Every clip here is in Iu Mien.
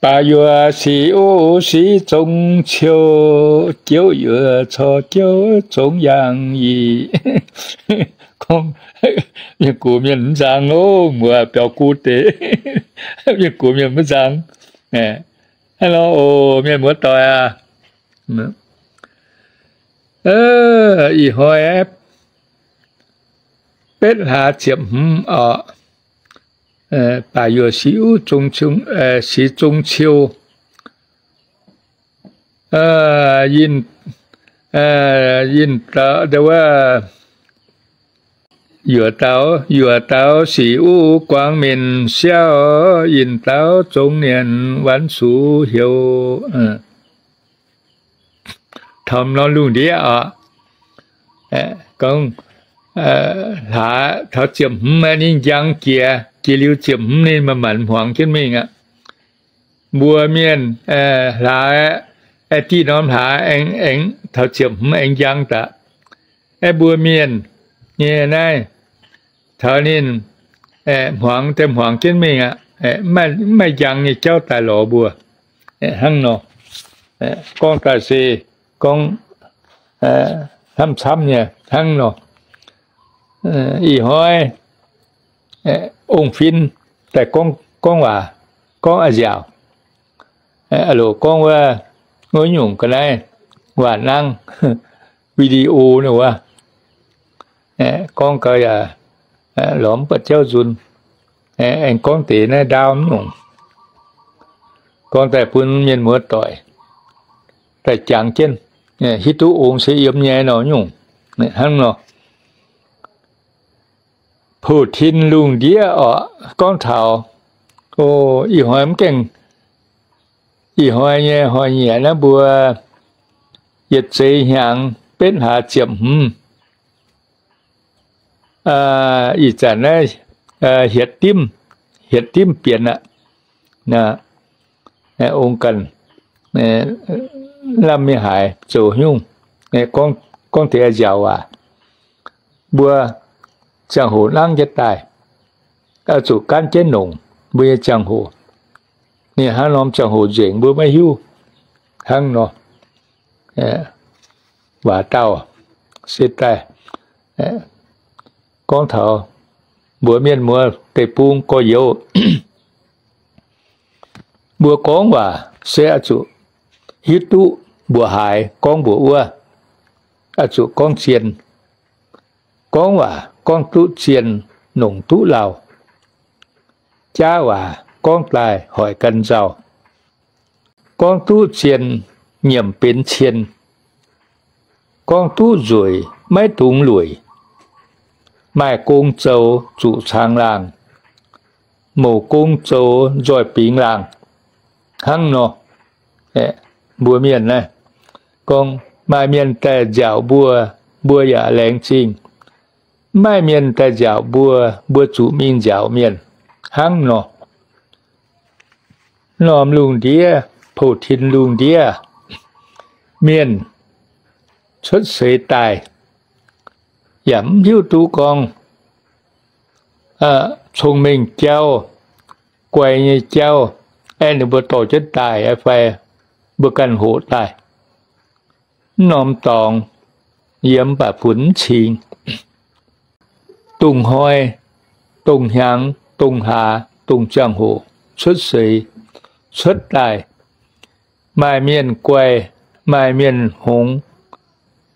Baac yuoqc sic uv sic zong ciou, jouv yuoqc corc jouv zong yangh yic. Gorngv mienh gox mienh mv nzang loh, muoz biaux gu deix, mienh gox mienh mv nzang. Hnangv nor oc, mienh muoz doic aac. Ih hnoi betv hlaax ziepc hmz oc. Baac yuoqc sic uv, sic zong ciou. Yinh, yinh, wuov, yuoqc dauh, yuoqc dauh sic uv guangc minc siauv, yinh dauh zong nienc wanc sux heuc. Taux norm lungh ndiev oc, gorngv hlaax taux ziepc hmz ninh njang jiex, jiex liuz ziepc hmz ninh manc-manc hmuangx jienv mingh aqv. Mbuo mienh hlaax, diuh norm hlaax aengx, aengx taux ziepc hmz aengx njang daaih. Aeqv, mbuo mienh nyei naaiv, taux ninh hmuangx daaih hmuangx jienv mingh aqv. Mv maaih njang nyei jauv daaih lorz mbuo. Hnangv nor, gorngv daaih se gorngv hnamv camv nyei hnangv nor. Ih hnoi ong-fin daaih gorngv, gorngv waac, gorngv a'nziaauc. Loc gorngv wuov, wuov nyungc ga'naaiv waac nangv, video wuov, gorngv gau yaac lorz mv buatc jauv nzunc. Aengx gorngv deix naaiv ndaauv nyungc, gorngv daaih bun mienh muoz doic daaih jangx jienv, hiuv duqv ong se yiem nyei nor nyungc. Hnangv nor, Pu Tin lungh ndiev oc, gorngv taux, o, ih hnoi mv gaengh, ih hnoi nyei hnoi-nyieqc naaiv mbuo yietc zeix hnyangx betv hlaax ziepc hmz. Ih zanc naaiv hietc dimv, hietc dimv bienx aqv. Ong ganh lamh mingh haaix zoux nyungc, gorngv deix nziaauc waac. Mbuo ziangh hoc nangv jienv daaih, oix zuqc gaanv jienv longc mbuo nyei ziangh hoc. Ninh hnangv norm ziangh hoc nzengc mbuo maiv hiuv. Hnangv nor, waac dauh se daaih gorngv taux mbuox mienh muoz deic-bung gorx-youz, mbuo gorngv waac se oix zuqc hiuv duqv mbuoqc haaix gorngv mbuoqc wuov, oix zuqc gorngv zien. Gorngv waac gorngv duqv zien, nongc duqv lauh. Jaav waac gorngv daaih hoic ganh nzauh. Gorngv duqv zien, nyiemc benx cien. Gorngv duqv nzueic, maiv dungx lueic. Maaih gong zoux zuqc caangh laangh, mouc gong zoux nzoih bingx laangh. Hnangv nor, mbuo mienh naaiv gorngv maaih mienh daaih nziaauc mbuo, mbuo yaac laengz zingh. Maaih mienh daaih nziaauc mbuo, mbuo zuqc mingh nziaauc mienh. Hnangv nor, norm lungh ndiev, pou tin lungh ndiev, mienh cuotv seix daaih yaac mv hiuv duqv gorngv cong-mengh jauv, guai nyei jauv, aengx ninh mbuo dorh jienv daaih fai mbuo ganh hoqc daaih. Mv norm dorngx yie mv baac funx mv cingx. Dongh hnoi, dongh hnyangx, dongh hlaax, dongh ziangh hoc cuotv seix, cuotv daaih, maaih mienh guai, maaih mienh hngongx,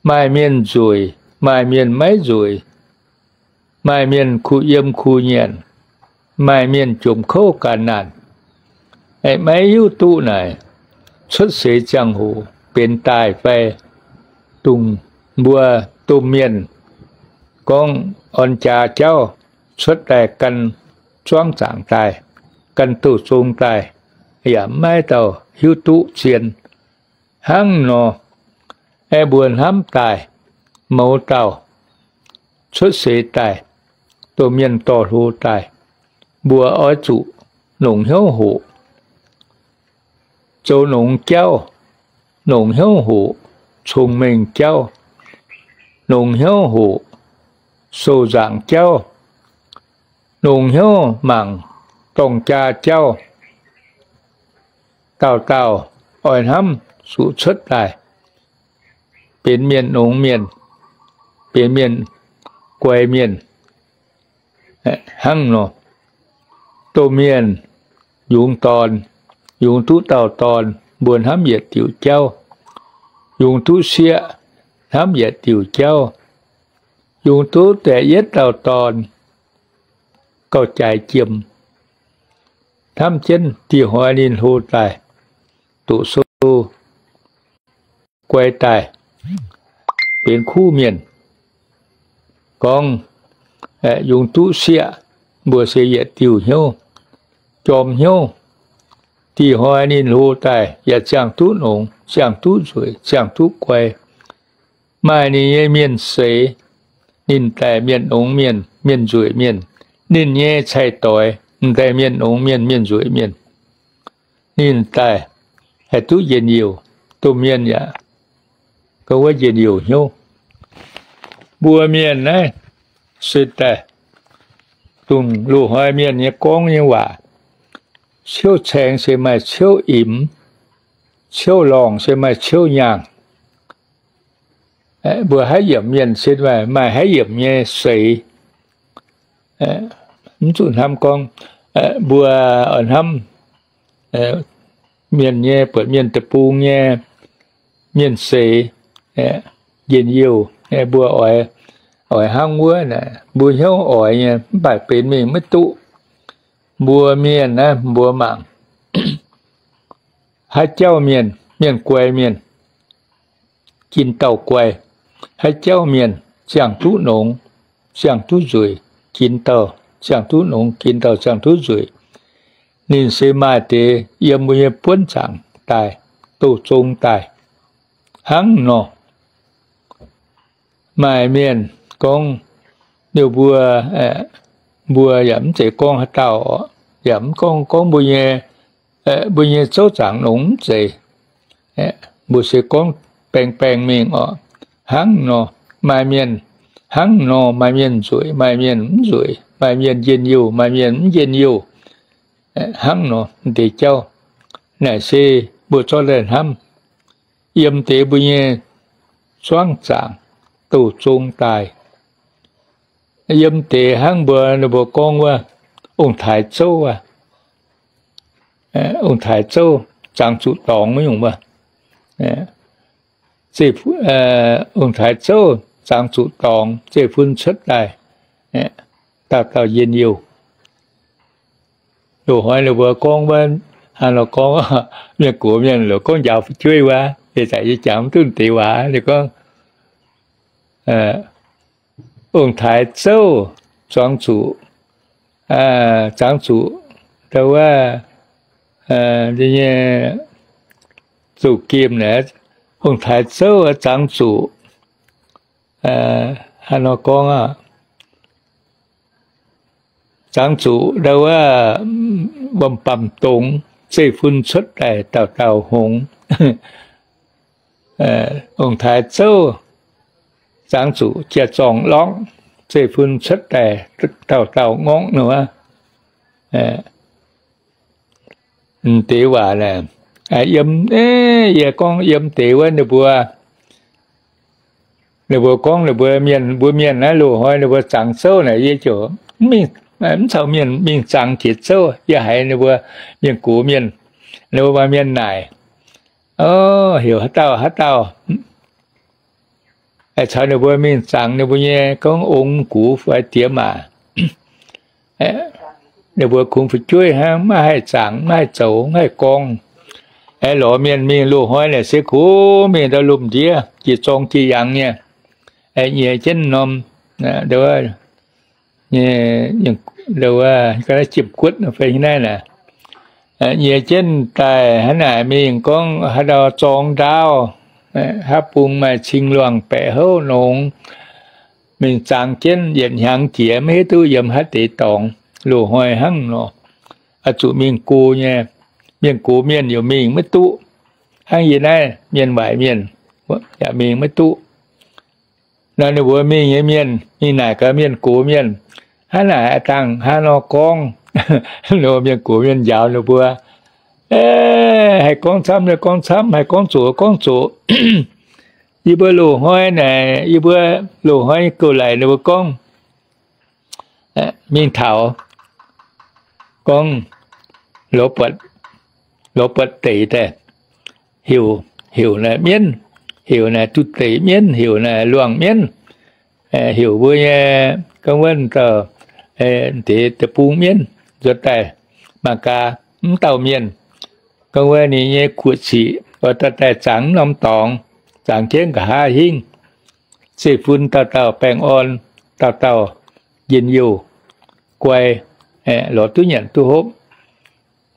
maaih mienh nzueic, maaih mienh maiv nzueic, maaih mienh kuh yiem kuh nyanc, maaih mienh jomc kouv ga'naanh. Maiv hiuv duqv naaic cuotv seix ziangh hoc benx daaih fai. Dongh mbuo domh mienh gorngv orn jaax jauv cuotv daaih gan zuangv zaangc daaih, gan douz-zong daaih, yaac maiv dauh hiuv duqv zien. Hnangv nor, aeqv, mbuo hnamv daaih, mouz dauh cuotv seix daaih, domh mienh dorh hlo daaih, mbuo oix zuqc longc hnyouv hoqc, zoux longx jauv, longc hnyouv hoqc, cong-mengh jauv, longc hnyouv hoqc, sou-nzaangc jauv, longc hnyouv mangc dorng-jaa jauv. dauh dauh oix hnamv zuqc cuotv daaih benx mienh nongx mienh, benx mienh guai mienh hnangv nor. Domh mienh yungz dorn, yungz duqv dauh dorn, mbuo hnamv yietc diuc jauv. Yungz duqv sieqv, hnamv yietc diuc jauv. Yungz duqv da'yietv dauh dorn, gauh jaaix jiem, hnamv jienv dieh hnoi ninh hlo daaih, doqc sou guai daaih, benx kuv mienh. Gorngv yungz duqv sieqv, mbuo se yietc diuh hnyouv, jorm hnyouv. Dieh hnoi ninh hlo daaih yaac ziangh duqv nongx, ziangh duqv nzueic, ziangh duqv guai. Maaih ninh nyei mienh seix, ninh daaih mienh nongx mienh, mienh nzueic mienh. Ninh nyei cai-doix, m'daaih mienh nongx mienh, mienh nzueic mienh. Ninh daaih haih duqv njien-youh, domh mienh yaac gorngv wuov njien-youh hnyouv. Mbuo mienh naaiv se daaih dongh loz-hnoi mienh nyei gorngv nyei waac, ciouv caeng se maaih ciouv imx, ciouv lorngh se maaih ciouv nyaangh. Mbuo haiv yiemc mienh se maaih haiv yiemc nyei seix. Mv zuqc hnamv gorngv mbuo oix hnamv mienh nyei, buatc mienh deic-bung nyei mienh seix, njien-youh, mbuo oix, oix hnangv wuov, mbuo hnyouv oix nyei, mv baac benx mingh maiv duqv. Mbuo mienh naaiv mbuo mangc, haaix jauv mienh, mienh guai mienh, jin dauh guai. Haaix jauv mienh ziangh duqv nongx, ziangh duqv nzueic, jin dauh ziangh duqv nongx, jin dauh ziangh duqv nzueic. Ninh se maaih deix yiem mbuo nyei buonv zaangc daaih, douz zong daaih hnangv nor. Maaih mienh gorngv, ninh mbuo, mbuo yaac mv zeiz gorngv haaix dauh, yaac mv gorngv, gorngv mbuo nyei, mbuo nyei zouv zaangc nongx mv zeiz. Mbuo se gorngv baeng baeng mingh oc. Hnangv nor, maaih mienh hnangv nor, maaih mienh nzueic, maaih mienh mv nzueic, maaih mienh njien-youh, maaih mienh mv njien-youh. Hnangv nor, deix jauv naaic se mbuo zorqv daaih hnamv. Yiem deix mbuo nyei zuangv zaangc douz zong daaih. Yiem deix hnangv mbuo, ninh mbuo gorngv wuov, ong-taaix zouv aqv. Ong-taaix zouv zangx zuqc dorngx wuov nyungc wuov. Ong-taaix zouv zangx zuqc dorngx, zeiv-fun cuotv daaih, dauh dauh njien-youh. Loz-hnoi ninh mbuo gorngv wuov, hnangv nor gorngv, mienh gox mienh loz gorngv njaaux fu'jueiv wuov, ih zanc yie jangx mv duqv deix waac, ninh gorngv, ong-taaix zouv zangx zuqc, zangx zuqc, ndau wuov, nyei zuqc gemh naaic, ong-taaix zouv zangx zuqc, hnangv nor gorngv aqv, zangx zuqc ndau wuov, wuom-baamh dongz zeiv-fun cuotv daaih dauh dauh hngongx. Ong-taaix zouv zangx zuqc jiex zorngh lorqc, zeiv-fun cuotv daaih dauh dauh ngorngv nor. Deix waac naaic, yiem, yie gorngv yiem deix wuov ninh mbuo, ninh mbuo gorngv ninh mbuo mienh, mbuo mienh naaiv loz-hnoi ninh mbuo zangx zouv naaic, yie ziouc mv caux mienh mingh zangx jiex zouv. Yie haiz ninh mbuo mienh gox mienh, ninh mbuo maaih mienh naaic, o, heuc haaix dauh haaix dauh caux ninh mbuo mingh zangx ninh mbuo nyei gorngv ong gux fai diex maac. Ninh mbuo kungx fu'jueiv hnangv, maiv haih zaangc, maiv haih zoux, maiv haih gorngv. Aengx lorz mienh mingh loz-hnoi naaic se kungx mingh ndau lomh ndiev jiex zorng jiex yangh nyei, nyiex jienv norm, ndau wuov, ga'naaiv jiem guotv fai naaiv naaic, nyiex jienv daaih hnangv naaic mingh gorngv haaix ndau zorng ndaauv, haaix bung maaih cing luangh baeqc houv nongx, mingh zangx jienv yietc hnyangx jiex maiv hiuv duqv yiem haaix deix dorngx, loz-hnoi hnangv nor. Oix zuqc mingh go nyei, mienh gox mienh yaac mingh maiv duqv. Hnangv yie naaiv mienh waaic mienh yaac mingh maiv duqv. Nor ninh mbuo mingh nyei mienh mingh naaic gaax mienh gox mienh, hnangv naaic a'dangh hnangv nor gorngv, mienh gox mienh njaaux ninh mbuo, Haih gorngv camv, gorngv camv, haih gorngv zoqc, gorngv zoqc. Yie mbuo loz-hnoi naaic, yie mbuo loz-hnoi gouv laic ninh mbuo gorngv mingh taux, gorngv lorz buatc deix daaih, heuc, heuc naaic mienv, heuc naaic duqv deix mienv, heuc naaic luangh mienv, heuc mbuo nyei gorngv wuov dauh deix deic-bung mienv nzuonx daaih mangc gaax mv dauh mienh, gorngv wuov ninh nyei kuotv sic oix daaih daaih zangx norm dorngx, zangx jienv nqa'haav hingv, zeiv-fun dauh dauh baengh orn, dauh dauh njien-youh guai, lorz duqv nyanc duqv hopv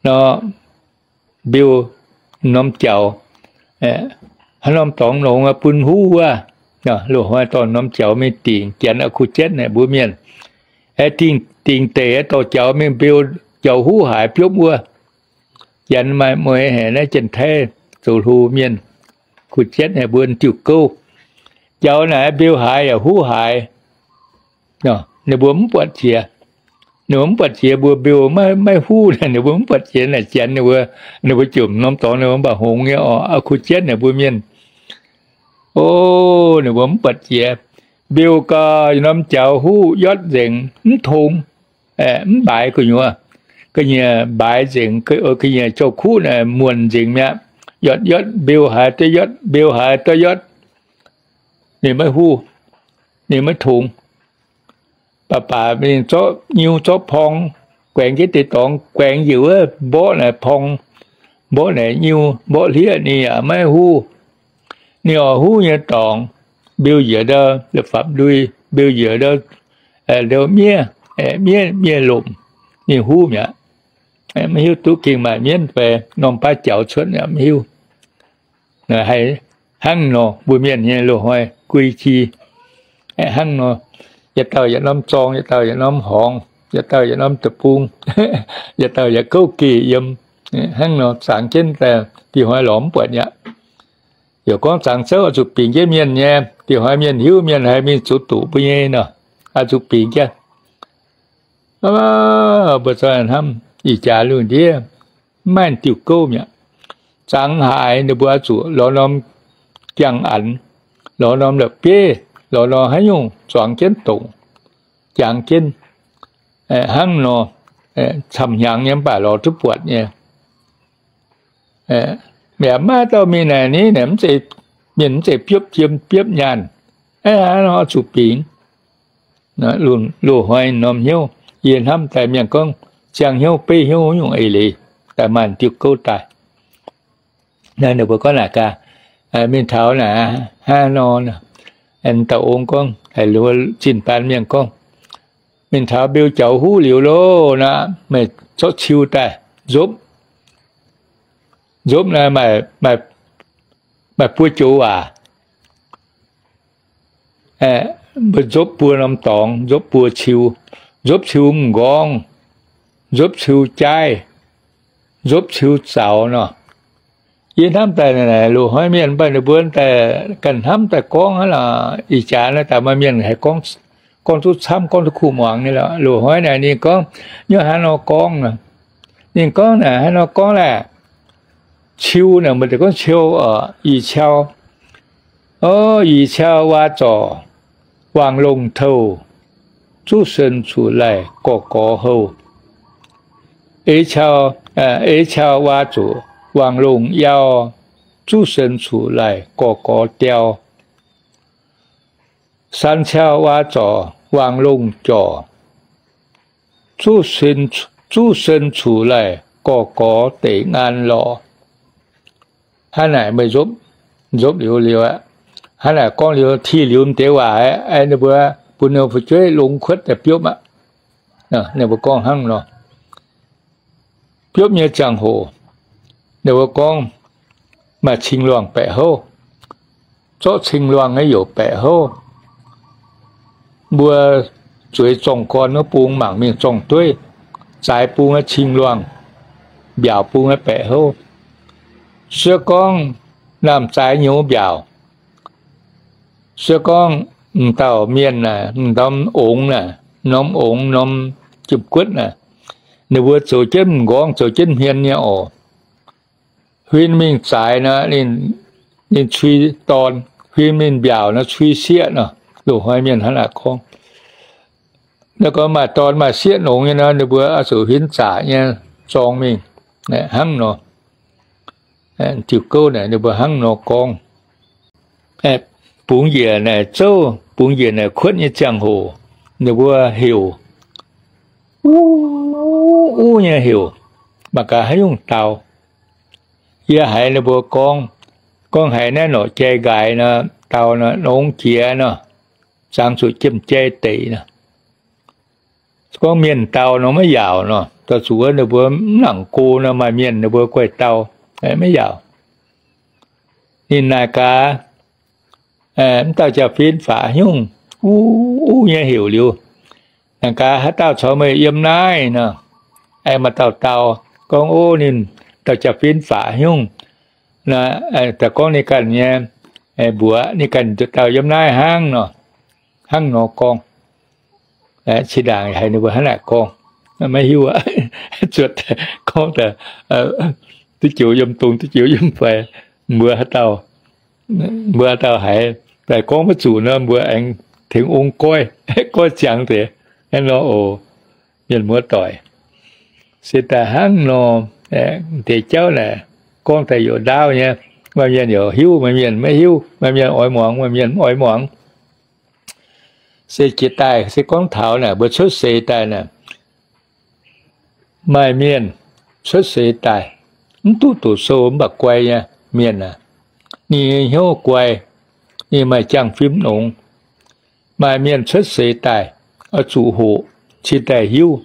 nor, mbeu norm jaux, haaix norm dorngx longx bun huv wuov. Loz-hnoi dorh norm jaux mingh dingc, janx a'kuv jienv naaic mbuo mienh, dingc deix dorh jaux mingh mbeu, jaux huv haaix biopv wuov. Janx maaih mueiz haic naaiv Janx-Taiv zoux hlo mienh, kuv jienv haic mbuo diuh gouv. Jaux naaic mbeu haaix yaac huv haaix. Ninh mbuo mv buatc jiex. Ninh mbuo mv buatc jiex mbuo mbeu maiv huv, ninh mbuo mv buatc jiex naaic janx ninh mbuo, ninh mbuo jomc norm dorngx ninh mbuo mv baac hngongx nyei oc, kuv jienv naaic mbuo mienh. O, ninh mbuo mv buatc jiex. Mbeu gau, norm jaux huv, yotv nzengc, mv tong, mv mbaaix gu'nyuoz. Ga'nyiec mbaaix nzengc, ga'nyiec jouh kuv naaic muonc nzengc mi'aqv. Yotv yotv mbeu haaix duqv yotv, mbeu haaix duqv yotv. Ninh maiv huv, ninh maiv tong. Baac baac ninh zorqv nyiu zorqv porng, guaengx jienv deix dorngx, guaengx njiec wuov mborqv naaic porng, mborqv naaic nyiu, mborqv hlieqv ninh yaac maiv huv. Ninh oix huv nyei dorngx, mbeu njiec ndau la'fapv-lui, mbeu njiec ndau, ndau miev, miev, miev lomc, ninh huv mi'aqv. Maiv hiuv duqv gengh maaih mienv fai norm baav jaux cuotv yaac maiv hiuv. Haih hnangv nor, mbuo mienh nyei loz-hnoi gui-ji hnangv nor, yietc dauh yietc norm zorng, yietc dauh yietc norm horngz, yietc dauh yietc norm deic-bung, yietc dauh yietc gouv geh yiem. Hnangv nor zangx jienv daaih diuh hnoi lorz mv buatc aqv. Yaac gorngv zangx zouv oix zuqc bingx jienv mienh nyei. Diuh hnoi mienh hiuv mienh haih mingh zoux doqc mbuo nyei nor, oix zuqc bingx jienv. Mbuo zoi hnamv ih jaax lungh ndiev mv maaih diuh gouv mi'aqv. Zangx haaix ninh mbuo oix zuqc lorz norm jangx-anx, lorz norm la'bieiv, lorz norm haaix nyungc zuangx jienv dongc, jangx jienv hnangv nor, camv-hnyangx nyei mv baac lorz duqv buatc nyei. Yaac maiv dauh mingh naaic ni, mienh mv zeiz biopv jiem biopv nyaanh. Hnangv nor zuqc bingx. Loz-hnoi norm hnyouv, yie hnamv daaih mienh gorngv ziangh hnyouv beiv hnyouv nyungc eix leiz daaih maaih diuh gouv daaih. Naaiv ninh mbuo gorngv naaic gaax, mingh taux naaic hnangv nor, dauh ong gorngv, haiz zinh baan mienh gorngv, mingh taux mbeu jaux huv liuz loh, naaiv meih zorqv ciu daaih nzopv. Nzopv naaiv maaih buo joux waac. Mbuo nzopv buo norm dorngx, nzopv buo ciu, nzopv ciu m'nqorngv, nzopv ciu jaaiv, nzopv ciu zaux nor. Yie hnamv daaih naaic loz-hnoi mienh mv baac ninh mbuo daaih ganh hnamv daaih gorngv hnangv lorqc. Ih jaax naaiv daaih maaih mienh haih gorngv duqv camv, gorngv duqv kuh muangx nyei lorqc. Loz-hnoi naaic ninh gorngv, nyungc haaix nor gorngv nor, ninh gorngv naaic haaix nor gorngv laeh, ciu naaic, mbuo deix gorngv ciou oc, ih ciou. O, ih ciou waa zorc wangc longh touh, zuqv sen cuqv laih gorx gorx houh. Eix ciou, eix ciou waa zuqc wangc longh yau, zuqv sen cuqv laih gorx gorx diau. San ciou waa zorc wangc longh jorc, zuqv sen cuqv laih gorx gorx deic ngaan lorh. Hnangv naaic meih nzopv, nzopv liuz liuz aqv. Hnangv naaic gorngv liuz, tih liuz m'deix waac aeqv, ninh mbuo bun ninh fu'jueiv longx kuotv daaih biopv aqv. Ninh mbuo gorngv hnangv nor. Biopv nyei ziangh hoc, ninh mbuo gorngv maaih cing-luangh baeqc houv, zorqv cing-luangh nyei youc baeqc houv. Mbuo zueiz zorng gorn wuov bung mangc mingh zorng dueiv, zaaix bung nyei cing-luangh, mbiaauc bung nyei baeqc houv. Se gorngv naamh zaaix nyouz mbiaauc, se gorngv m'dauh mienh naaic, m'norm ongx naaic, norm ongx, norm jiem-guotv naaic, ninh mbuo zoux jienv m'nqorngv, zoux jienv hmien nyei oc. huin mingh zaaix nor, ninh cui dorn, huin mingh mbiaauc nor cui sieqv nor. Loz-hnoi mienh hnangv naaic gorngv. Naaiv gorngv maaih dorn maaih sieqv nongx nyei nor, ninh mbuo oix zuqc huin zaqc nyei zorng mingh, hnangv nor. Diuh gouv naaic ninh mbuo hnangv nor gorngv. Bungx njiec naaic zouv, bungx njiec naaic kuotv nyei ziangh hoc, ninh mbuo heuc, uv, uv nyei heuc, mangc gaax haaix nyungc dau. Yie haiz ninh mbuo gorngv, gorngv haiz naaiv norqc jai nqaaix nor, dau nor, nongx jiex nor, zangx zuqc jiem jai deic nor. Gorngv mienh dau nor maiv yaauc nor, dorh zuqc wuov ninh mbuo mv nangc go nor maaih mienh ninh mbuo guaih dau, maiv yaauc. Ninh naaic gaax, mv dauh jaa-fin faqv haaix nyungc, uv, uv nyei heuc liuz, naaic gaax haaix dauh caux meih yiem naaiv nor, aengx maaih dauh dau, gorngv, ov, ninh dauh jaa-fin faqv haaix nyungc, daaih gorngv ninh ganh nyei mbuox, ninh ganh dauh yiem naaiv hnangv nor, hnangv nor gorngv. Zinh ndaangc haiz ninh mbuo hnangv naaic gorngv, maiv hiuv aqv. Zuotc gorngv daaih, duqv joux yiem dongh, duqv joux yiem faix, mbuo haaix dauh, mbuo haaix dauh haiz daaih gorngv maiv zuqc nor, mbuo aengx tengx ong goiv, goiv ziangx deix. Hnangv nor oc, mienh muoz doic. Se daaih hnangv nor, deix jauv naaic gorngv daaih youc ndaauv nyei, maaih mienh youc hiuv, maaih mienh maiv hiuv, maaih mienh oix muangx, maaih mienh mv oix muangx. Se jiex daaih se gorngv taux naaic mbuo cuotv seix daaih naaic, maaih mienh cuotv seix daaih mv duqv doqc sou mv baac guai nyei mienh aac, ninh nyei hnyouv guai, ninh maaih jangx fim nongx. Maaih mienh cuotv seix daaih oix zuqc hoqc cin daaih hiuv,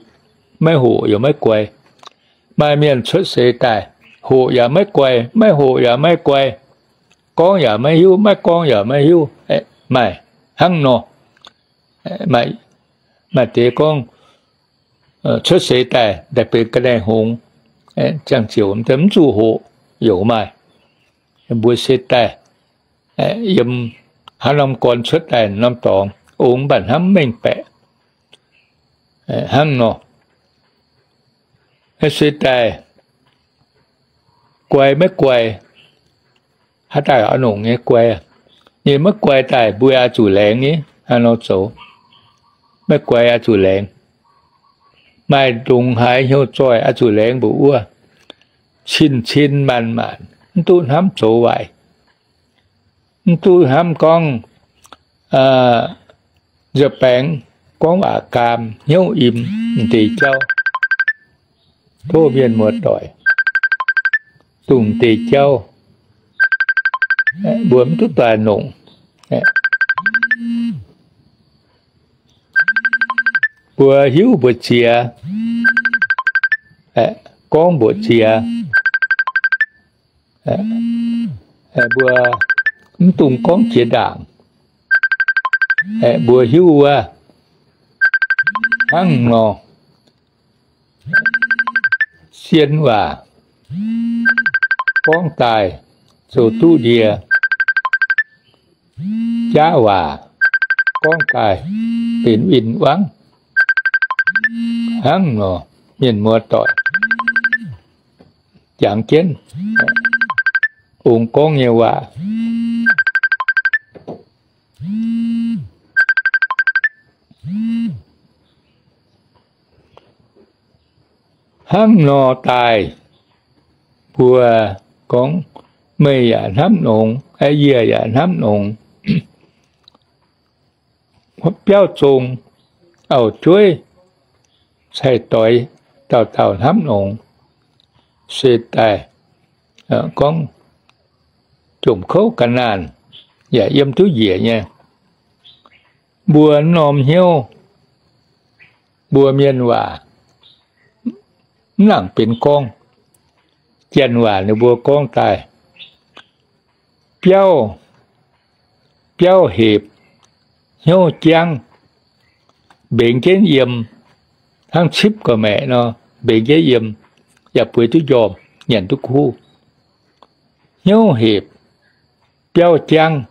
maiv hoqc yaac maiv guai. Maaih mienh cuotv seix daaih hoqc yaac maiv guai, maiv hoqc yaac maiv guai, gorngv yaac maiv hiuv, maiv gorngv yaac maiv hiuv. Maaih hnangv nor. Maaih deix gorngv cuotv seix daaih, daaih benx ga'naaiv hngongx, ziangh ziouc mv zuqc hoqc, yaac maaih. Mbuo se daaih yiem haaix norm gorn cuotv daaih norm dorngx, ong mv baac hnamv mengh baeqc hnangv nor. Se daaih guai maiv guai, haaix dauh oix nongc nyei guai, ninh maiv guai daaih mbuo oix zuqc laengz nyei, hnangv nor zoux. Maiv guai oix zuqc laengz. Maaih ndongc haaix hnyouv zoih oix zuqc laengz mbuoqc wuov. Cin-cin maanc-maanc mv duqv hnamv zoux waaic. Mv duqv hnamv gorngv nza'baengx gorngv waac gaam hnyouv im m'deix jauv. Tov mienh muoz-doic dongh m'deix jauv mbuo mv duqv daaih nongc. Mbuo hiuv mbuoqc ziex, gorngv mbuoqc ziex, mbuo mv dungx gorngv jiex ndaangc. Mbuo hiuv wuov, hnangv nor, sien waac gorngv daaih zoux duqv ndie, jaav waac gorngv daaih benx win-wangv. Hnangv nor, mienh muoz-doic, jangx jienv ong gorngv nyei waac. Hnangv nor daaih, mbuo gorngv, meih yaac hnamv nongx, yie yaac hnamv nongx. Biauv zong, auv-jueiv, cai-doix, dauh dauh hnamv nongx. Se daaih gorngv, jomc kouv ga'naanh yaac yiem duqv njiec nyei. Mbuo norm hnyouv, mbuo mienh waac mv nangc benx gorngv. Janx waac ninh mbuo gorngv daaih, biauv, biauv hepc, hnyouv jangv, mbengx jienv yiem, hnangv cipv gorqv-maeqc nor, mbengx jienv yiem, yaac bueix duqv njormh, nyanc duqv kuv. Hnyouv hepc, biauv jangv,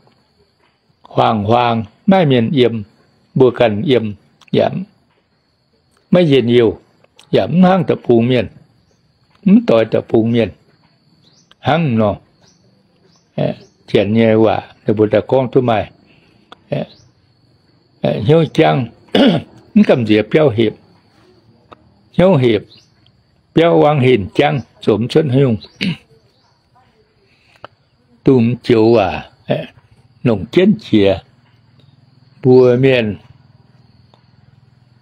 huaang-huaang, maiv mienh yiem, mbuo ganh yiem yaac maiv njien-youh, yaac mv hnangv deic-bung mienh, mv doix deic-bung mienh. hnangv nor. Janx nyei waac ninh mbuo daaih gorngv duqv maaih hnyouv jangv, mv gamh nziex biauv hepc, hnyouv hepc, biauv wangv henh jangv, zoux mv cuotv haaix nyungc. Dongh joux waac, longc jienv jiex. Mbuo mienh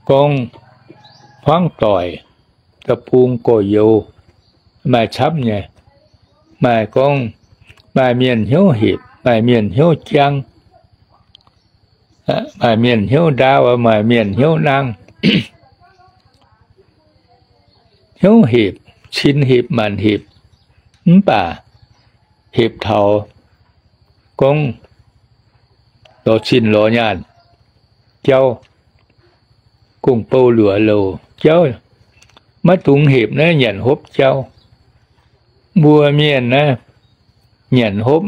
gorngv hmuangv doic, da'bung gorx-youz maaih camv nyei. Maaih gorngv, maaih mienh hnyouv hepc, maaih mienh hnyouv jangv, maaih mienh hnyouv ndaauv, maaih mienh hnyouv nangv. Hnyouv hepc, cin hepc, maanc hepc, mv baac hepc taux gorngv lorz zinh lorz nyaanh jauv, gong-bou luoqc louc jauv, maiv dungx hepc naaiv nyanc hopv jauv. Mbuo mienh naaiv nyanc hopv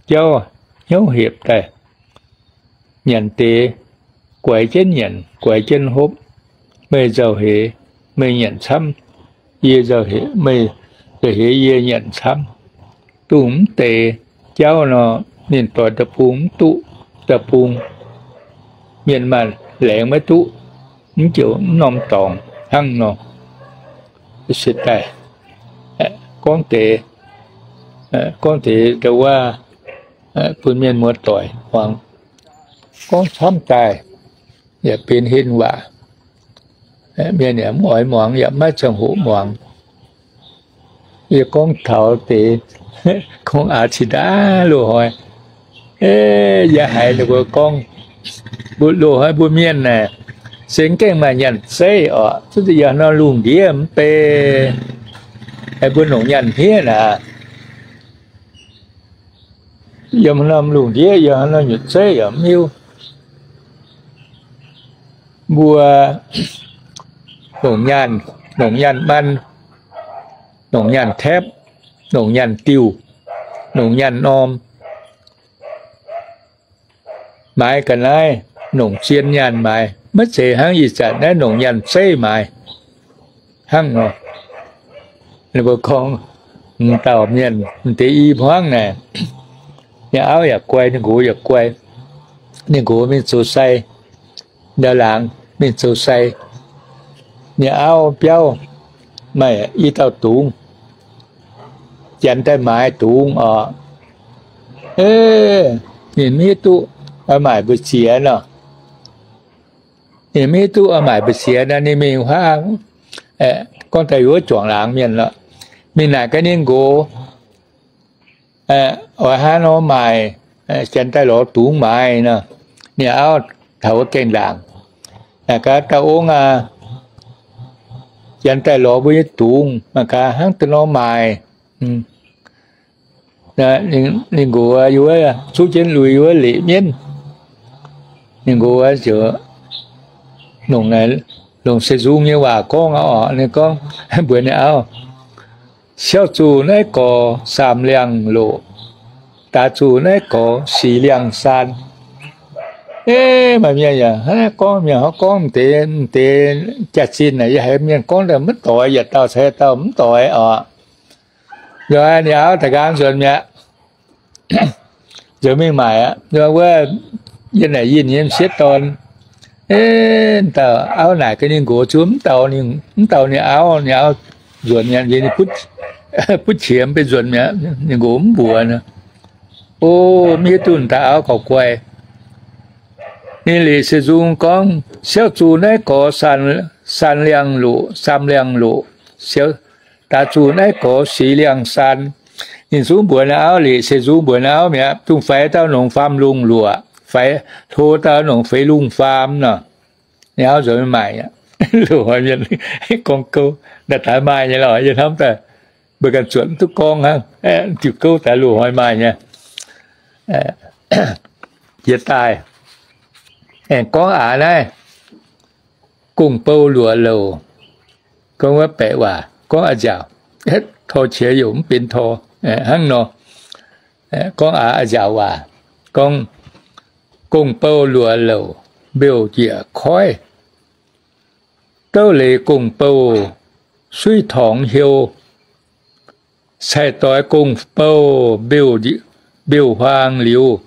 jauv hnyouv hepc daaih. Nyanc deix, guaix jienv nyanc, guaix jienv hopv. Meih nzauh heix, meih nyanc camv, yie nzauh heix, meih nzauh heix, yie nyanc camv. Dongh mv deix jauv nor, ninh doix da'bung mv duqv, da'bung mienh maanh laengz maiv duqv, mv joux mv norm dorngx hnangv nor. Se daaih gorngv deix, gorngv deix ndau-waav bun mienh muoz-doic muangx. Gorngv camv daaih yaac benx hlen waac. Mienh yaac mv oix muangx, yaac maiv ziangh hoc muangx. Yie gorngv taux deix, gorngv aax cin aav loz-hnoi, yie haiz ninh mbuo gorngv, loz-hnoi mbuo mienh naaic, se mv gaengh maaih nyaanh zeiv oc, zuqc yiem norm lungh ndiev mv bei, mbuo longc nyaanh hniev naaic. Yiem norm lungh ndiev, yiem norm nyutc zeiv yaac mv hiuv. Mbuo longc nyaanh, longc nyaanh man, longc nyaanh taepv, longc nyaanh diuh, longc nyaanh norm. Maaiz ga'naaiv, longc zien nyaanh maaiz, maiv zeiz hnangv ih zanc naaiv longc nyaanh zeiv maaiz hnangv nor. Ninh mbuo gorngv, m'dauh mienh m'deix i hmuangv naaic, ninh auv yaac guai, ninh nqox yaac guai. Ninh nqox mingh zoux sai, ndau laangz mingh zoux sai, ninh auv biauv maaih i dauh dungz, janx daaih maaiz dungz oc. Ninh mv hiuv duqv oix maaic mbu'ziex nor. Ninh mv hiuv duqv oix maaic mbu'ziex nor, ninh mingh huaav, gorngv daaih wuov juangc laangz mienh lorqc, mingh naaic gaax ninh nqox, oix haaix nor maaic, janx daaih lorz dungz maaiz nor. Ninh auv taux wuov gaengh ndaangc, naaic gaax, dauh ong aac, janx daaih lorz mbuo nyei dungz, mangc gaax hnangv deix nor maaic. Ninh nqox yiem wuov, cuqv jienv lui yiem wuov leqc mienv. Ninh nqox ziouc longc, longc seix nzung nyei waac gorngv oc. Ninh gorngv mbuox ninh auv, siau zuqc naaiv gorx saam liangh loqc, daaix zuqc naaiv gorx six liangh saan. Maaih mienh yaac hnangv naaiv gorngv, mienh hnangv gorngv deix, deix jaax-zinh naaic, yie haiz mienh gorngv daaih maiv doix, yietc dauh caux yietc dauh mv doix oc. Nzunc ninh auv daaih nqaang nzuonx mi'aqv, nzuonx mingh maaic aqv. Wuov, yie naaic yinh nyei m'sieqv dorn, dauh auv naaic gaax ninh nqox zuqc mv dauh, mv dauh ninh auv, ninh auv nzuonx mi'aqv, ninh butv qiemx benx nzuonx mi'aqv. Ninh nqox mv mbuox nor. O, mv hiuv duqv dauh auv gauh guai. Ninh liqc seix nzung gorngv, siau zuqc naaiv gorx saan liangh loqc, saam liangh loqc, daaix zuqc naaiv gorx six liangh saan. Ninh zungv mbuox ninh auv, liqc seix nzung mbuox ninh auv mi'aqv, dongh faix dauh nongx faam lungh luoqc, faix hlo dauh nongx feix lungh faam nor. Ninh auv nzuonx maaic aqv. Loz-hnoi mienh gorngv gouv naaic daaih maaih nyei lorqc, yie hnamv daaih mbuo ganh zuotc mv duqv gorngv hnangv, diuh gouv daaih loz-hnoi maaih nyei. Yie daaih aengx gorngv aax naaiv, gong-bou luoqc louc, gorngv wuov baeqc waac, gorngv a'nziaauc, tor qiex youc mv benx tor hnangv nor. Gorngv aax a'nziaauc waac, gorngv gong-bou luoqc louc, mbeuv njiec koiv, douv leiz gong-bou suiv torngx heu, Cai-doix gong-bou mbiouh huaang liuz,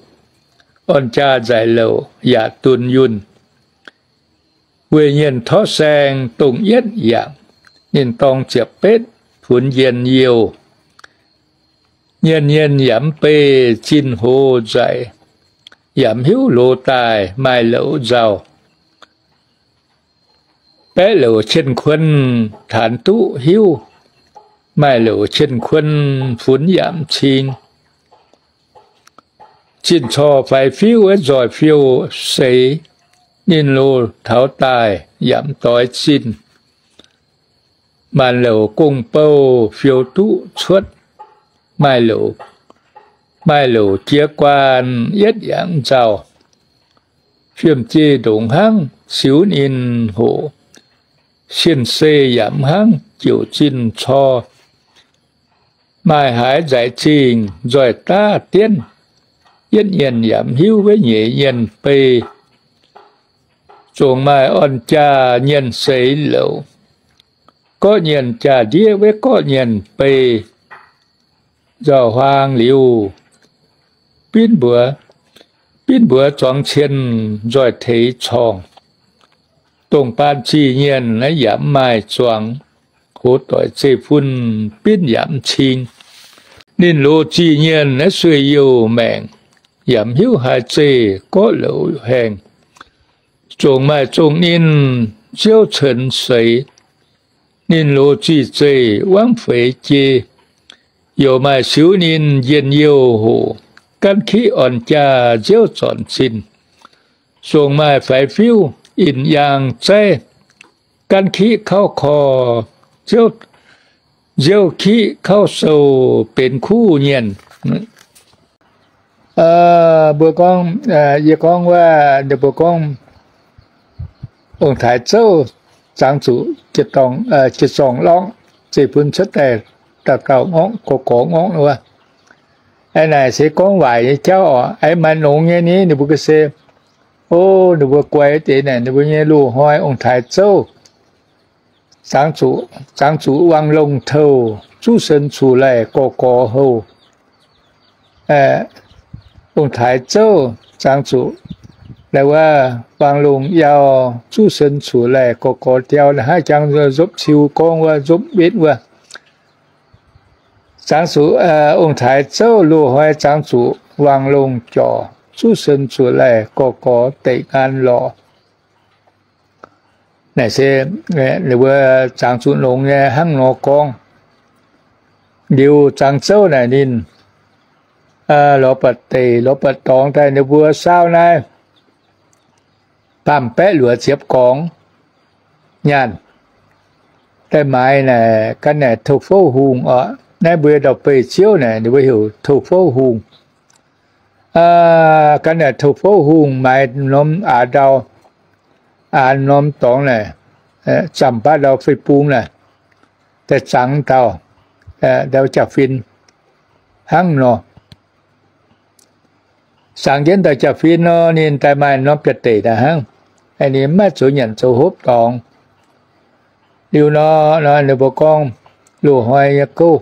orn-jaa nzaic louc yaac dunh yunh. Weih nyienh torv saeng dongh yietv yaac, ninh dorng ziepc betv funx njien-youh. Nyienh nyienh yaac mv bei zinh hoz nzaic, yaac mv hiuv loz daaih maaih louc nzauh. Baeqv louc cien-kuon taanx duqv hiuv, maaih louc cien-kuon funx yaac mv cing. Zinh corc faix fiuv wuov nzoih fiou seix, ninh loz taux daaih yaac mv doix zinh. Maanc louc gong-bou fiou duqv cuotv, maaih louc, maaih louc jiex guaan yietv yaac mv nzauh. Fiem-jeiv ndongc hnangv siux ninh hoc, sienh sei yaac mv hnangv jiouc zinh cor. Maaih haaix nzaic zingh nzoih daav dienv, yietv nyienh yaac mv hiuv wuov nyeic nyienh bei. Zongc maaih orn-jaa nyienh seix louc, gorqv nyienh jaa-ndiev wuov gorqv nyienh bei. Nzauh huaang liuz, binv mbuox, binv mbuox zuangx cien nzoih teix corngh. Dongh baan zih nyienh naaiv yaac mv maaih zuangx, hoz doic zeiv-fun binv yaac mv cing. Ninh loz zih nyienh naaiv sueih youh maengc, yaac mv hiuv haaix zeiv gorqv louc haengh. Zongc maaih zongh ninh nziouv cen seix, ninh loz zih zeih wangv feix jei. Youc maaih siux ninh njien-youh hoc, gaanv kiqv orn-jaa nziouv zornc zinh. Zongc maaih faix fiuv in yaang zaiv, gaanv kiqv kauv kor, nziouv kiqv kauv sou benx kuv nyienh. Mbuo gorngv, yie gorngv wuov, ninh mbuo gorngv ong-taaix zouv zangx zuqc jiex zorngh lorngv, zeiv-fun cuotv daaih dauh dauh ngorngv, gorx gorx ngorngv wuov. Aa, naaic se gorngv waaic nyei jauv oc. Aa, maaih nongx nyei ni, ninh mbuo ga'sie, o, ninh mbuo guai deix naaic, ninh mbuo nyei loz-hnoi ong-taaix zouv zangx zuqc, zangx zuqc wangc longh touh, zuqv sen cuc laih gorx gorx houh. Ong-taaix zouv zangx zuqc, laaix wuov wangc longh yau, zuqv sen cuc laih gorx gorx diau, naaiv haaix jangx nzopv ciu gorngv wuov, nzopv wetv wuov. Zangx zuqc, ong-taaix zouv loz-hnoi zangx zuqc wangc longh jorc, zuqv sen cuc laih gorx gorx deic ngaan lorqc. Naaic se ninh mbuo zangx zuqc nongx nyei hnangv nor gorngv. Liuz zangx zouv naaic ninh lorz buatc deic lorz buatc dorngx daaih ninh mbuo saauv naaiv baamh baeqv luoqc ziepc gorngx nyaanh. Daaih maaiz naaic gan naaic Touh Fouv Hungh oc. Naaiv mbuo ndau-beih ziouv naaic ninh mbuo heuc Touh Fouv Hungh. Gan naaic Touh Fouv Hungh maaiz norm aax ndau, aax norm dorngx naaic, zamh baav ndau fei bung naaic, daaih zangx dauh, ndau jaa-fin hnangv nor. Zangx jienv dauh jaa-fin nor, ninh daaih maaih norm biaa deic daaih hnangv. Ninh mv maaih zoux nyanc zoux hopv dorngx. Liuz nor, ninh mbuo gorngv loz-hnoi nyei gouv,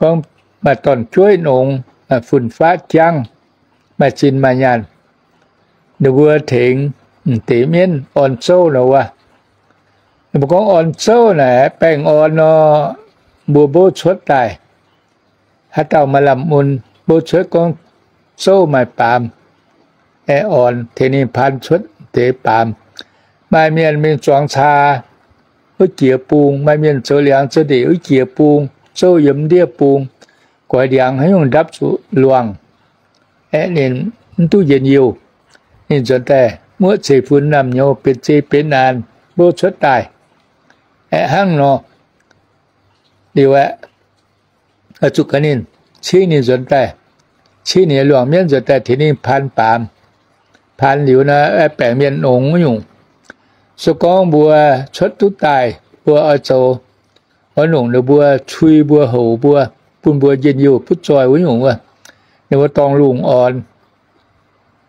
gorngv maaih dorn-jueiv nongx, maaih fun-faqv jangv, maaih zinh maaih nyaanh. Ninh mbuo tengx m'deix mienv orn zouv nor wuov. Ninh mbuo gorngv orn zouv naaic baengh orn nor, mbuo mbouv cuotv daaih. Haaix dauh maaih lamh mun mbouv cuotv gorngv zouv maaih baamz, aeqv, orn tengx ninh paan cuotv deix baamz. Maaih mienh mingh zuangx caa wuov jiex bung, maaih mienh zoux liangx zoux ndeic wuov jiex bung, zouv yiem ndiev bung, goix ndiangx haaix nyungc ndapv zuqc luangh, aeqv, ninh mv duqv njien-youh. Ninh nzuonx daaih muoqv ceix fun naamh nyouz benx zei benx naanc mbouv cuotv daaih, aeqv, hnangv nor. Liuz aeqv, zuqc gaax ninh cingv ninh nzuonx daaih, cingv ninh nyei luangh mienv nzuonx daaih tengx ninh paan baamz. Paan liuz nor, aeqv, baengc mienh nongx wuov nyungc. Se gorngv mbuo cuotv duqv daaih, mbuo oix zoux, oix longc ninh mbuo cui mbuo, houc mbuo, bun mbuo njien-youh butv zoih wuov nyungc wuov, ninh mbuo dorngh lungh orn.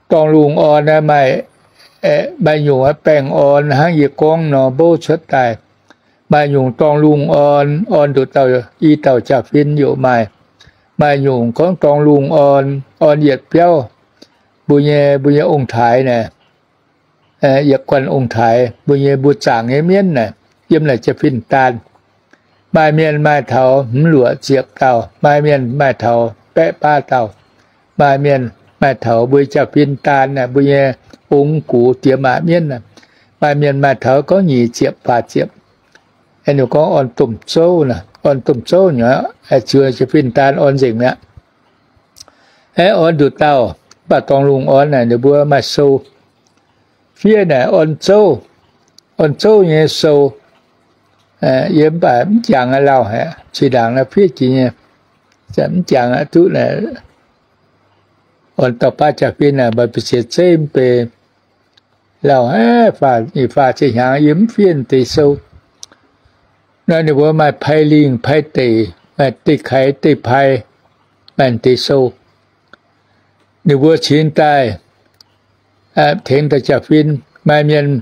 Dorngh lungh orn maaih, maaih nyungc baengh orn hnangv yie gorngv nor mbouv cuotv daaih. Maaih nyungc dorngh lungh orn, orn nduqc dauh, i dauh jaa-fin youc maaih. Maaih nyungc gorngv dorngh lungh orn, orn yietc biauv. Mbuo nyei, mbuo nyei ong-taaix naaic, yietc guanh ong-taaix, mbuo nyei mbuo zaangc nyei mienv naaic, yiem naaic jaa-fin daan. Maaih mienh maaih taux hmz luoqc ziepc dauh, maaih mienh maaih taux baeqv baav dauh, maaih mienh maaih taux mbuo jaa-fin daan naaic, mbuo nyei ong gux diex maac mienv naaic, maaih mienh maaih taux gorngv nyic ziepc faah ziepc. Ninh gorngv orn domh zouv, orn domh zouv nyei, ziux jaa-fin daan orn nzengc mi'aqv. Aeqv, orn nduqc dauh, mv baac dorngh lungh orn naaic ninh mbuo maaih sou. Fiev naaic orn zouv, orn zouv nyei sou. Yie mv baac mv jangx aqv, lauh haic, zinh ndaangc naaiv fiev jiex nyei, mv jangx aqv, duqv naaic orn dauh baav jaa-fin naaic, maaih mbu'ziex zeiv mv bei, lauh haic, faah, faah ziepc hnyangx yie mv fiev deix sou. Nor ninh mbuo maaih pai lingh pai deic, maaih deic-kaix deic-pai, maaih deix sou. Ninh mbuo cingx daaih tengx dauh jaa-fin. Maaih mienh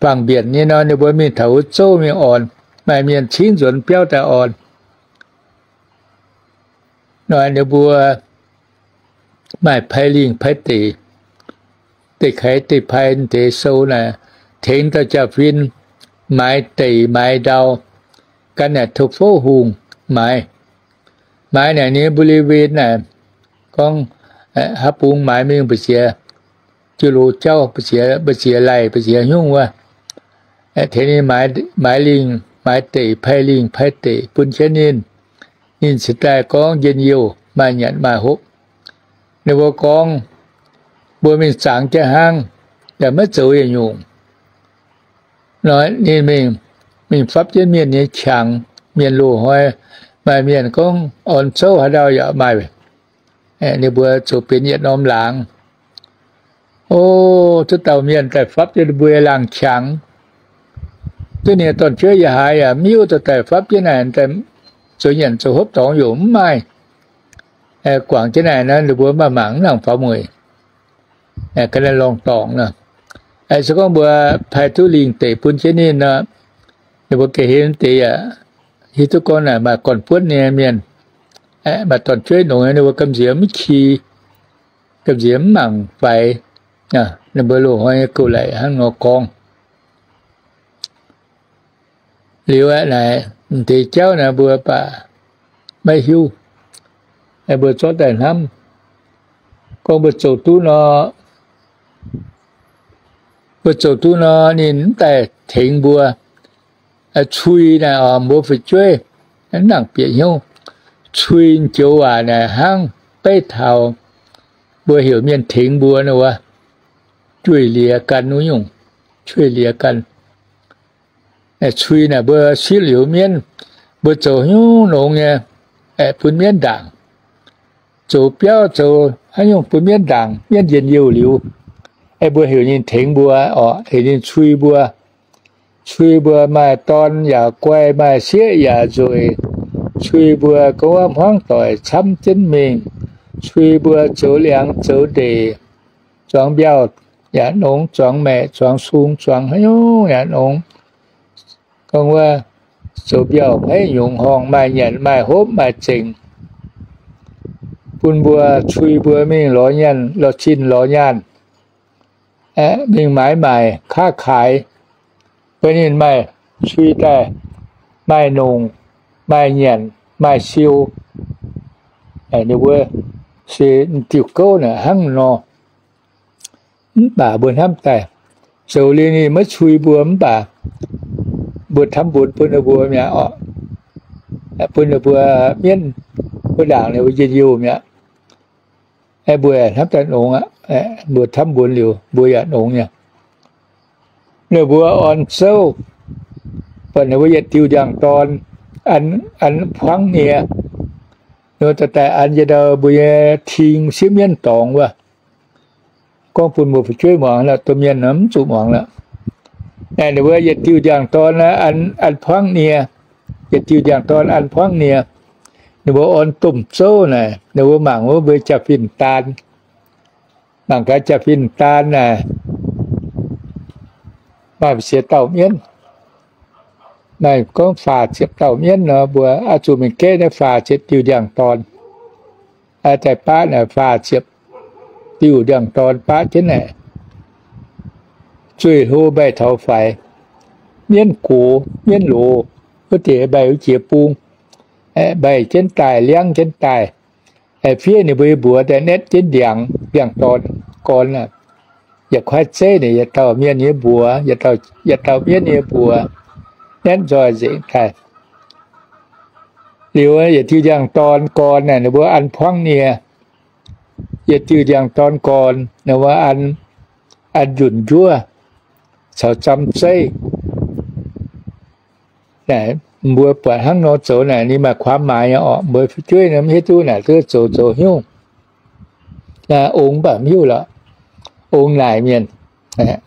fangx mbienc nyei nor, ninh mbuo mingh taux wuov zouv mingh orn. Maaih mienh cingv nzuonx biauv daaih orn. Nor ninh mbuo maaih pai lingh pai deic, deic-kaix deic-pai deix sou naaic, tengx dauh jaa-fin maaiz deic maaiz ndau, gan naaic tov fouv hungh maaiz. Maaiz naaic nyei บริเวณ naaic, gorngv haaix bung maaiz mingh mbu'ziex, jiu loz jauv, mbu'ziex laih, mbu'ziex nyungc wuov, tengx ninh maaiz lingh maaiz deic, pai lingh pai deic bun jienv ninh. Ninh cingx daaih gorngv njien-youh maaih nyanc maaih hopv. Ninh mbuo gorngv, mbuo mingh zangx jienv hnangv, yaac maiv zoux yietc nyungc. Nor ninh mingh, mingh fapv jienv mienh nyei qangx, mienh loz-hnoi, maaih mienh gorngv orn zouv haaix ndau yaac maaih. Ninh mbuo zoux benx yietc norm laangz. O, duqv dauh mienh daaih fapv jienv ninh mbuo laangz qangx. Duqv ninh dorn-jueiv yaac haaix yaac mv hiuv, daaih fapv jienv naaic, zoux nyanc zoux hopv dorngx yaac mv maaih. Guangc jienv naaic nor, ninh mbuo maaih mangc mv nangc faaux mueic. Ga'naaiv lorngh dorngc nor, se gorngv mbuo pai duqv lingh deic bun jienv ninh nor, ninh mbuo ga'hlen deix yaac hiuv duqv gorngv naaic maaih gorn-buonv nyei mienh, maaih dorn-jueiv nongx, ninh mbuo gamh nziex mv qi, gamh nziex mv mangc faix. Ninh mbuo loz-hnoi nyei gouv laic hnangv nor gorngv. Liuz aeqv, naaic m'deix jauv naaic mbuo baac maiv hiuv. Mbuo zorqv daaih hnamv, gorngv mbuo zoux duqv nor, mbuo zoux duqv nor, ninh mv daaih tengx mbuo. Cui naaic oc, mbuo fu'jueiv mv nangc bieqc hnyouv. Cui joux waac naaic hnangv beiv taux mbuo heuc mienh tengx mbuo nor wuov, jueih liex gan wuov nyungc, jueih liex gan. Cui naaic mbuo sipv liuz mienv, mbuo zoux haaix nyungc nongx nyei, bun mienv ndaangc. Zoux biauv zoux haaix nyungc bun mienv ndaangc, mienv njien-youh liuz, mbuo heuc ninh tengx mbuo oc, heuc ninh cui mbuo. Cui mbuo maaih dorn yaac guai, maaih sieqv yaac nzueic. Cui mbuo gorngv wuov hmuangv doic camv jienv mingh. Cui mbuo zoux liangx zoux ndeic, zuangx mbiauh yaac nongx, zuangx maeqc, zuangx sung, zuangx haaix nyungc yaac nongx. Gorngv wuov zoux mbiauh haaix nyungc horngh maaih nyanc maaih hopv maaih zengc, bun mbuo cui mbuo mingh lorz nyaanh, lorz zinh lorz nyaanh, mingh maaiz maaic ค้าขาย, bun ninh maaih cui daaih, maaih nongc, maaih nyanc, maaih siou. Ninh mbuo se diuh gouv naaic hnangv nor. Mv baac mbuo hnamv daaih, zoux liuz ninh maiv cui mbuo mv baac mbuo ทำบุญ bun ninh mbuo mi'aqv oc. Bun ninh mbuo mienv, mbuo ndaangc ninh mbuo njien-youh mi'aqv. Mbuo hnamv daaih nongx aqv. Mbuo ทำบุญ liuz mbuo yaac nongx nyei. Ninh mbuo orn zouv, buatc ninh mbuo yietc diuh ndiangx-dorn an, an buangv nie, ninh mbuo daaih an yie ndau mbuo nyei ting sieqv mienv dorngx wuov. Gorngv bun mbuo fu'jueiv muangx lorqc, domh mienh mv zuqc muangx lorqc. Ninh mbuo yietc diuh ndiangx-dorn an, an buangv nie, yietc diuh ndiangx-dorn an buangv nie. Ninh mbuo orn domh zouv naaic, ninh mbuo mangc wuov mbuo jaa-fin daan, mangc gaax jaa-fin daan naaic, maaih m'sieqv dauh mienv. Naaiv gorngv faah ziepc dauh mienv nor, mbuo oix zuqc mingh gaeqv naaiv faah ziepc diuh ndiangx-dorn. Daaih baqv naaic faah ziepc diuh ndiangx-dorn baqv jienv naaic, zueih hlo mbaih taux faix, mienv gox mienv loz, wuov deix mbaih wuov jiex bung, mbaih jienv daaih, liangv jienv daaih. Fiev ninh mbuo nyei mbuox daaih netv jienv ndiangx, ndiangx-dorn gorn, yietc kuaaiv zeiv naaic yietc dauh mienh nyei mbuox, yietc dauh mienv nyei mbuox, netv nzoih nzengc daaih. Liuz yietc diuh ndiangx-dorn gorn naaic ninh mbuo an buangv nie. Yietc diuh ndiangx-dorn gorn ninh mbuo an, an njunc njuov caux zam zeiv. Naaic mbuo buatc hnangv nor zoux naaic ninh maaih ความหมาย nyei orqc. Mbuo fu'jueiv mv hiuv duqv naaic duqv zoux zoux hnyouv. Ong mv baac mv hiuv lorqc. Ong naaic mienh,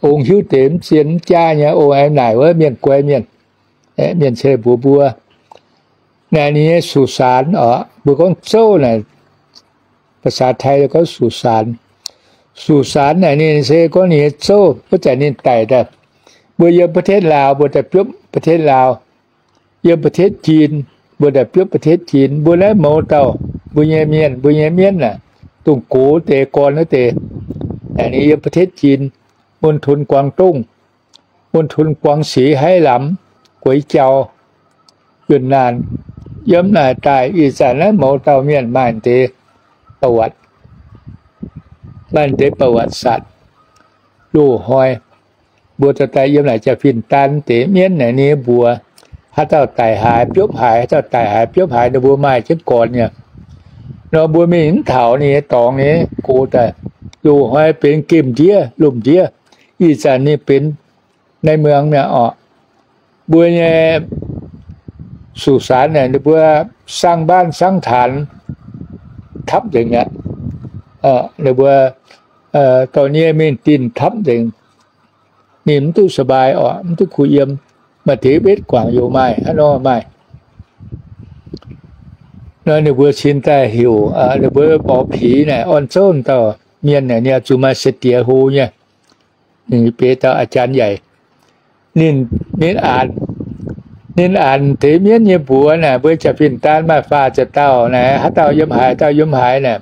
ong hiuv deix mv zien mv jaav nyei, ong aengx naaic wuov mienh guai mienh, mienh ceix mbuox mbuo. Naaic ninh nyei สุสาน orqc, mbuo gorngv zouv naaic, ภาษาไทย gorngv สุสาน. สุสาน naaic ninh se gorngv ninh nyei zouv, wuov zanc ninh daic daaih. Mbuo yiem ประเทศลาว mbuo daaih biopv ประเทศลาว, yiem ประเทศจีน mbuo daaih biopv ประเทศจีน. Mbuo naaiv mouz dauh mbuo nyei mienh, mbuo nyei mienv aah, dongh gox deix gorn wuov deix, ninh yiem ประเทศจีน, มณฑลกวางตุ้ง, มณฑลกวางสี, ไหหลำ, ก๋วยเตี๋ยว, Yunh Naanh. Yiem naaic daaih ih zanc naaiv mouz dauh mienh maaih deix ประวัติ, maaih deix ประวัติศาสตร์ loz-hnoi. Mbuo dorh daaih yiem naaic jaa-fin daan deix mienv naaic ninh mbuox, haaix dauh daic haaix biopv haaix, haaix dauh daic haaix biopv haaix, ninh mbuo maaih jienv gorn nyei. Nor mbuo mingh mv taux ninh nyei dorngx nyei gox daaih, loz-hnoi benx gemh ndiev lomh ndiev, ih zanc ninh benx ในเมือง mi'aqv orqc. Mbuo nyei สุสาน naaic ninh mbuo สร้างบ้านสร้างฐาน tapv nzengc mi'aqv. Ninh mbuo dorh nie mingh dinh tapv nzengc. Ninh mv duqv สบาย orqc, mv duqv kuh yiem. Maaih deix wetv guangc youz maaih, hnangv nor maaih. Nor ninh mbuo cin daaih heuc ninh mbuo หมอผี naaic, orn zouv dauh mienh naaic, ninh oix zuqc maaih se diex hlo nyei. Ninh beiv dauh อาจารย์ใหญ่ ninh, ninh aanx, ninh aanx deix mienv nyei mbuox naaic, mbuo jaa-fin daan maaih faah ziepc dauh naaic, haaix dauh yiem haaix, dauh yiem haaix naaic,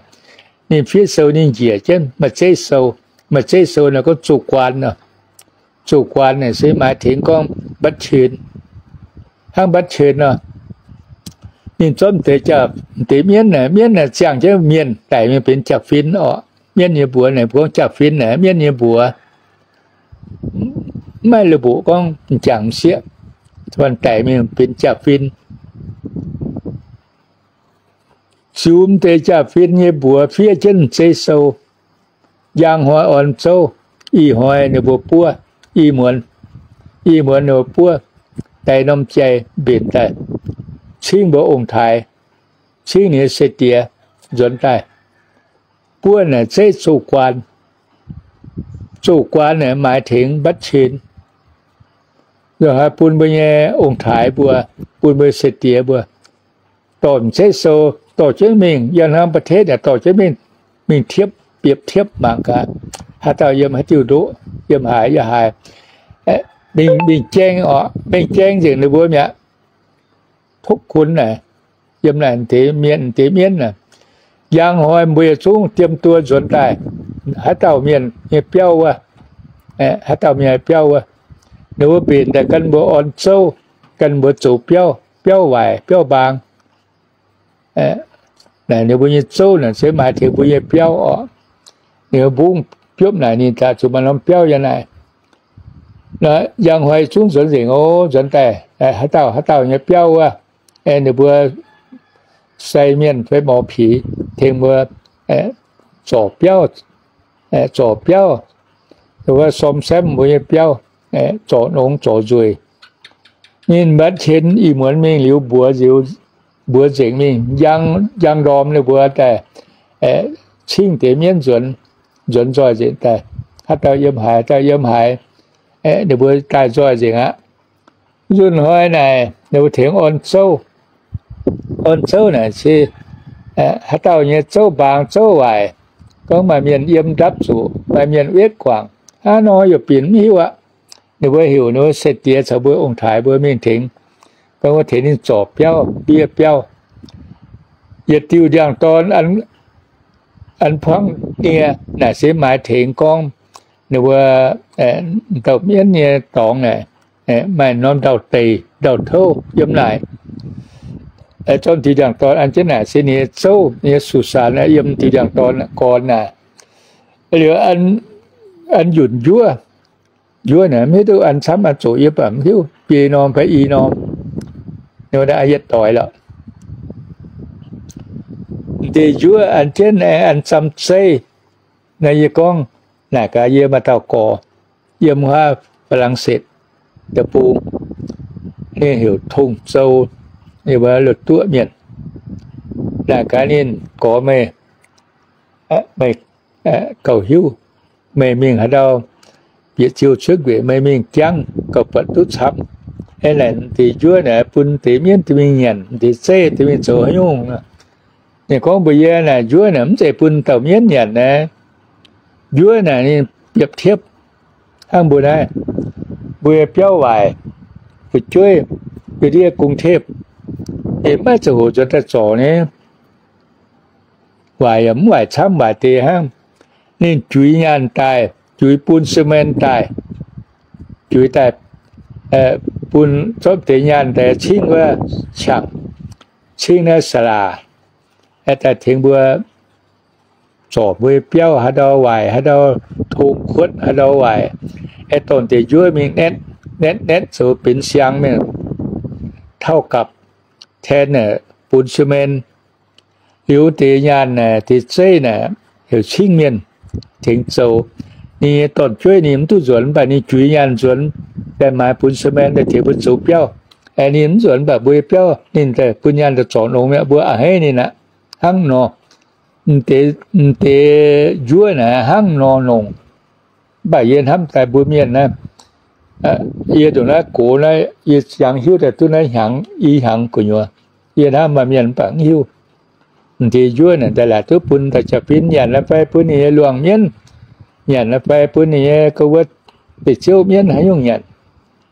ninh fiev sou ninh njiec jienv maaih zeiv sou. Maaih zeiv sou naaic gorngv 主管 nor. 主管 naaic se maaih tengx gorngv บัตรเชิญ, hnangv บัตรเชิญ nor. Ninh zorqv deix, deix mienv naaic, mienv naaic ziangh jienv mienh daic mingh benx jaa-fin orqc. Mienv nyei mbuox naaic, mbuo gorngv jaa-fin naaic, mienv nyei mbuox. Mv maaih leiz-mbuoqc gorngv m'jangc m'sieqv, daic mingh benx jaa-fin. Ziux m'deix jaa-fin nyei mbuox fiev jienv m'zeiv sou. Njang hnoi orn zouv, ih hnoi ninh mbuo buov, ih muonz, ih muonz ninh mbuo buov, daix norm jai mbenc daaih, cingv mbuo ong-taaix, cingv ninh nyei se-diex nzuonx daaih. Buov naaic zeiv 主管, 主管 naaic maaih tengx บัตรเชิญ. Nzunc haaix bun mbuo nyei ong-taaix mbuo, bun mbuo se-diex mbuo dorh m'zeiv sou, dorh jienv mingh, yiem hnangv ประเทศ yaac dorh jienv mingh, mingh tiepv, biepv tiepv mangc gaax, haaix dauh yiem haaix diuh ndoqv, yiem haaix yiem haaix, mingh, mingh jaeng orqc, mingh jaeng nzengc ninh mbuo mi'aqv. Tov gunv naaic, yiem naaic deix mienh, deix mienv naaic, njang hnoi mbuo yietc zungv diem duo nzuonx daaih, haaix dauh mienh nyei biauv wuov, haaix dauh mienh nyei biauv wuov, ninh mbuo mbenc daaih gan mbuo orn zouv, gan mbuo zoux biauv, biauv waaic, biauv mbaang. Naaic ninh mbuo nyei zouv naaic se maaih tengx mbuo nyei biauv orqc. Ninh mbuo mbungv biopv naaic ninh daaih zuqc maaih norm biauv yiem naaic. Njang hnoi zungv nzuonx nzengc oc, nzuonx daaih haaix dauh haaix dauh nyei biauv wuov, ninh mbuo sai mienh fai หมอผี tengx mbuo zorc biauv, zorc biauv, wuov ซ่อมแซม mbuo nyei biauv, zorc nongx zorc nzueic. Ninh mbatv qienx ih muonz mingh liuz mbuox nzengc mingh, njang ndorm ninh mbuo daaih cingv deix mienv nzuonx, nzuonx nzoih nzengc daaih. Haaix dauh yiem haaix, dauh yiem haaix, ninh mbuo daaih nzoih nzengc aqv. Nzunc hnoi naaic ninh mbuo tengx orn zouv. Orn zouv naaic se haaix dauh nyei zouv mbaang zouv waaic, gorngv maaih mienh yiem ndapv zuqc, maaih mienh wetv guangc, hnangv nor yaac binc mv hiuv aqv. Ninh mbuo heuc ninh mbuo se-diex caux mbuo ong-taaix mbuo mingh tengx Gorngv wuov tengx ninh zorc biauv, mbiev biauv. Yietc diuh ndiangx-dorn an buangv nie naaic se maaih tengx gorngv ninh mbuo ndau-mienv nyei dorngx naaic, maaih norm ndau-deic ndau-touv yiem naaic. Zorqv diuh ndiangx-dorn an jienv naaic se ninh nyei zouv, ninh nyei Susanx yiem diuh ndiangx-dorn gorn naaic. Liuz an, an yunc njuov. Njuov naaic mv hiuv duqv an camv an zoqc, yie mv baac mv hiuv, biei norm fai i norm. Ninh mbuo naaic yietc doix lorqc. Deix njuov an jienv an zam zeiv. Naaiv yie gorngv naaic gaax, yie maaih dauh gorx yiem wuov Faa^lang^setc deic-bung, ninh heuc Tong Zou, ninh mbuo Loz-Duqv mienh. Naaic gaax ninh, gorx meih, meih gauh hiuv, meih mingh haaix ndau bieqc ziouc cuotv nquenc, meih mingh jangv gauh buatc duqv camv. Aeqv, naaic deix njuov naaic bun deix mienv deix mingh nyanc, deix zeiv deix mingh zoux haaix nyungc. Ninh gorngv mbuox yie naaic, njuov naaic mv zeiz bun dauh mienv nyanc naaic. Njuov naaic ninh biepc tiepv hnangv mbuo naaiv, mbuo nyei biauv waaic, fu'jueiv, yie ndiev กรุงเทพ, ninh maiv ziangh hoc nzuonx daaih zorc nyei. Waaic yaac mv waaic camv, waaic deix hnangv. Ninh juix nyaanh daaih, juix bun ซีเมนต์ daaih, juix daaih bun zorqv deix nyaanh daaih cingv wuov qangx, cingv naaiv สลา daaih tengx mbuo zorc mbuo biauv haaix ndau waaic, haaix ndau tong kuotv haaix ndau waaic, aeqv, dorh deix njuov mingh netv netv netv zoux benx siang mingh, เท่ากับ แทน bun ซีเมนต์. Liuz deix nyaanh naaic, deix zeiv naaic, heuc cingv mienh tengx zoux. Ninh nyei dorn-jueiv ninh mv duqv nzuonx, mv baac ninh juix nyaanh nzuonx daaih maaiz bun ซีเมนต์ daaih tengx mbuo zoux biauv. Aeqv, ninh mv nzuonx, mv baac mbuo nyei biauv ninh daaih bun nyaanh daaih zorc longx mi'aqv, mbuo a'hneiv ninh aqv. Hnangv nor, m'deix njuov naaic hnangv nor longc. Mv baac yie hnamv daaih mbuo mienh naaiv, yie ndongc naaiv gox naaiv, yie jangx hiuv daaih duqv naaiv hnyangx i hnyangx gu'nyuoz. Yie hnamv maaih mienh mv baac mv hiuv. M'deix njuov naaic daaih laaic duqv bun dauh jaa-fin nyanc naaiv fai bun ninh nyei luangh mienv nyanc naaiv fai bun ninh nyei ga'wuov deix ziouv mienv haaix nyungc nyanc.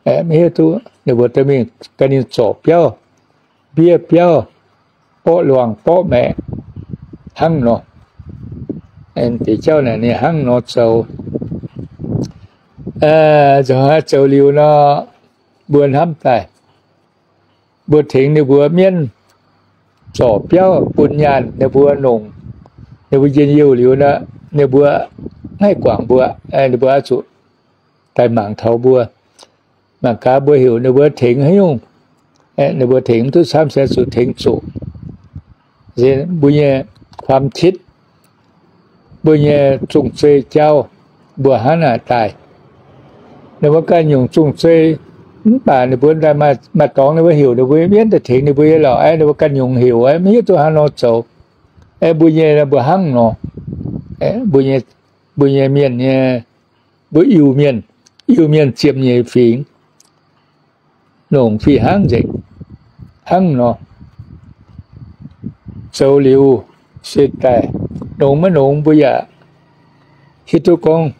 Maiv hiuv duqv ninh mbuo dorh mingh gan ninh zorc biauv, mbiev biauv, borqv luangh borqv maeqc hnangv nor. Deix jauv naaic ninh hnangv nor zoux. Zoux liuz nor, mbuo hnamv daaih, mbuo tengx ninh mbuo mienv zorc biauv bun nyaanh, ninh mbuo longc, ninh mbuo njien-youh liuz nor, ninh mbuo maiv haih guangc mbuo, ninh mbuo oix zuqc daaih mangc taux mbuo. Mangc gaax mbuo heuc ninh mbuo tengx haaix nyungc, ninh mbuo tengx mv duqv camv se zuqc tengx zoqc. Mbuo nyei ความคิด, mbuo nyei zong-zei jauv, mbuo hnangv naaic daaih. Ninh mbuo ganh nyungc zong-zei, mv baac ninh mbuo maaih dorngx ninh mbuo heuc ninh mbuo mienv daaih tengx ninh mbuo nyei lorqc, ninh mbuo ganh nyungc heuc, maiv hiuv duqv hnangv nor zoux. Mbuo nyei mbuo hnangv nor, mbuo nyei mienh nyei, mbuo Iu-Mienh, Iu-Mienh ziepc nyeic fingx, longc fih hnangv nzengc, hnangv nor. Zoux liuz se daaih, longx maiv longx mbuo yaac hiuv duqv gorngv,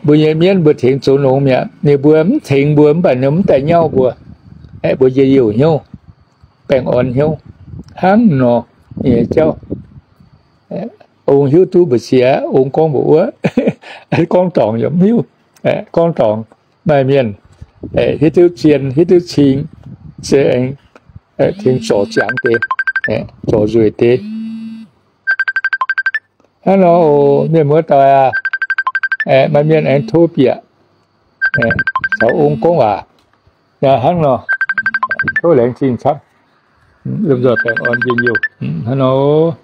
mbuo nyei mienv mbuo tengx zoux longx mi'aqv. Ninh mbuo mv tengx mbuo mv baac ninh mv daaih nyauv mbuo, mbuo njien-youh hnyouv, baengh orn hnyouv, hnangv nor. Nyei jauv, ong hiuv duqv mbu'ziex, ong gorngv mbu'wuov, gorngv dorngc yaac mv hiuv, gorngv dorngc. Maaih mienh hiuv duqv zien hiuv duqv cing, se aengx tengx zorc ziangx deix, zorc nzueic deix. Hnangv nor oc, mienh muoz-doic aac, maaih mienh aengx tov bieqc caux ong gorngv waac, hnangv nor, tov laengz zingh camv. Lomh nzoih baengh orn njien-youh hnangv nor.